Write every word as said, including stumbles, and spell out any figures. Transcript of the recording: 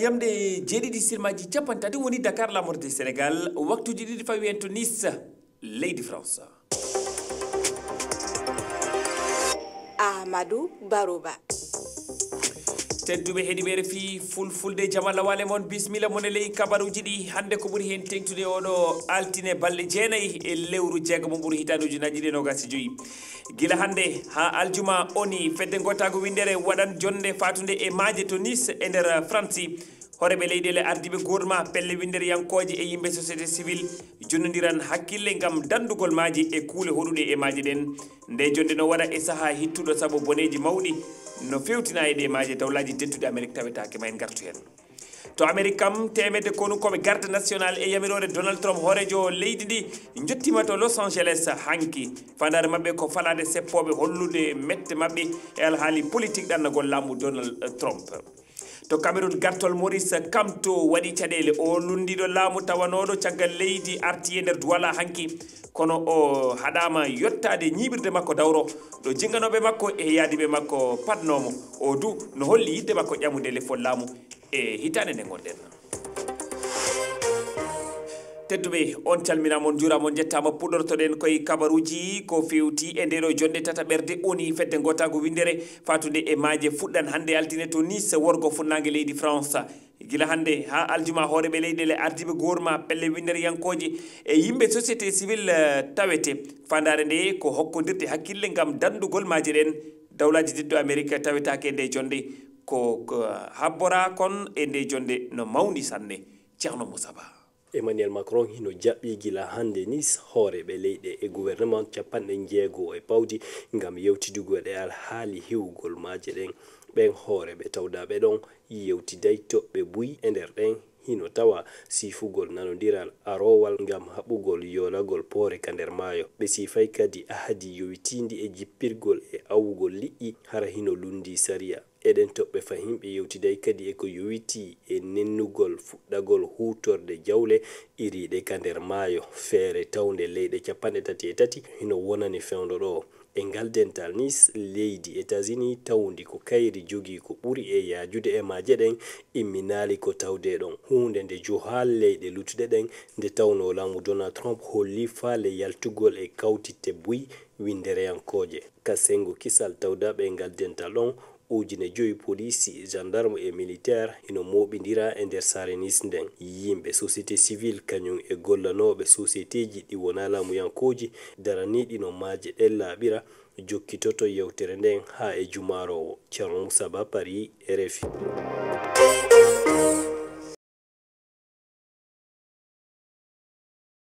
Jamɗe jeeɗiɗi silmaji capantaati woni Dakar, lamorde Sénégal, waktuji ɗiɗi fawi en to Nice, leydi France. Amadou Barouba. Tedduɓe heɗiɓe R F I Fulfulde, jama lawale mon, bismilla mon e ley kabaruji ɗi. Hannde ko ɓuri heen teŋtude oɗo altine, balɗe jeenayi e lewru jeegom ɓuru hitaande ujunaji ɗiɗi e nogas e joyi. Gila hannde haa aljuma, oni fedde ngotaagu winndere waɗan jonnde fatunde e maaje to Nice e nder Fransi. Hooreeɓe leyɗeele ardiiɓe gouvernement, pelle winnderiyankooje e yimɓe société civile jonnondiran hakkille ngam danndugol maaje e kuule hoɗuɗe e maaje ɗen. Nde jonnde no waɗa e sahaa hittuɗo sabu boneeji mawɗi no fewtina e ɗe maaje. Dawlaaji tedduɗi Amerik tawetaake ma, en ngartu heen. To Amerik kam, teemedde konunkooɓe garde national e yamiroore Donald Trump, hooreejo leydi ndi, njottiima to Los Angeles hanki. Faandaare maɓɓe ko falaade seppooɓe hollude mette maɓɓe e alhaali politik ɗannagol laamu Donald Trump. To Cameroun, gartol Maurice Kamto waɗi caɗeele. O lunndiiɗo laamu tawanooɗo caggal leydi arti e nder Douala hanki, kono o haɗaama yottaade ñiiɓirde makko dawro ɗo jinnganooɓe makko e yaadiiɓe makko paɗnoomo. O du no holli yiɗde makko ƴamude lefol laamu e hitaande nde ngonɗen. Tedduɓe, on calminaama, on njuuraama, on njettaama. Puɗɗortoɗen koye kabaruuji ko feewti e ndee ɗoo jonnde tataɓerde, oni fedde ngotaagu winndere fatunde e maaje fuɗɗan hannde altine to Nice, worgo funnaange leydi France. Gila hannde haa aljuma, hooreeɓe leyɗeele ardiiɓe gouvernement, pelle winnderiyankooje e yimɓe société civile, eh, tawete. Faandaare nde ko hokkondirde hakkille ngam danndugol maaje ɗen. Dawlaaji tedduɗi Amerik tawetaake e nde jonnde. Ko, ko habboraa kon e nde jonnde no mawni sanne. Ceerno Moussa Ba. Emmanuel Macron hino jaɓɓii gila hannde Nice hooreeɓe leyɗe e gouvernement capanɗe njeego e pawdi ngam yewtidugol e alhaali hiwugol maaje ɗen. Ɓen hooreeɓe tawdaaɓe ɗon yewtiday toɓɓe buy. E nder ɗen hino tawa siifugol nanondiral aroowal ngam haɓugol yoolagol poore ka nder maayo. Ɓe siifay kadi ahadi yowitiindi e jippirgol e awugol liƴƴi, hara hino lunndii sariya. E ɗen toɓɓe fahin, ɓe yewtiday kadi e ko yowitii e nennugol fuɗɗagol huutorde jawle iriiɗe ka nder maayo. Feere tawnde leyɗe capanɗe tati e tati hino wonani fewndo ɗoo. E ngal dental, Nice, leydi États-Unis tawndi ko kayri jogii ko ɓuri e yaajude e maaje ɗen, imminaali ko tawdee ɗon, huunde nde juhaal leyɗe luttuɗe ɗen, nde tawnoo laamu Donald Trump hollii faale yaltugol e kawtitte buy winndereyankooje. Ka senngo kisal tawdaaɓe e ngal dental ɗon, ujine joyi poliisi, gendarme e militaire hino mooɓindira e nder saare Nice nden. Yimɓe société civile kañum e gollanooɓe sociétéeji ɗi wonaa laamuyankooji daraniiɗi no maaje ɗen laaɓira, jokkitoto yewtere nden haa e jumaaroowo. Ceerno Moussa Ba, Paris, R F I.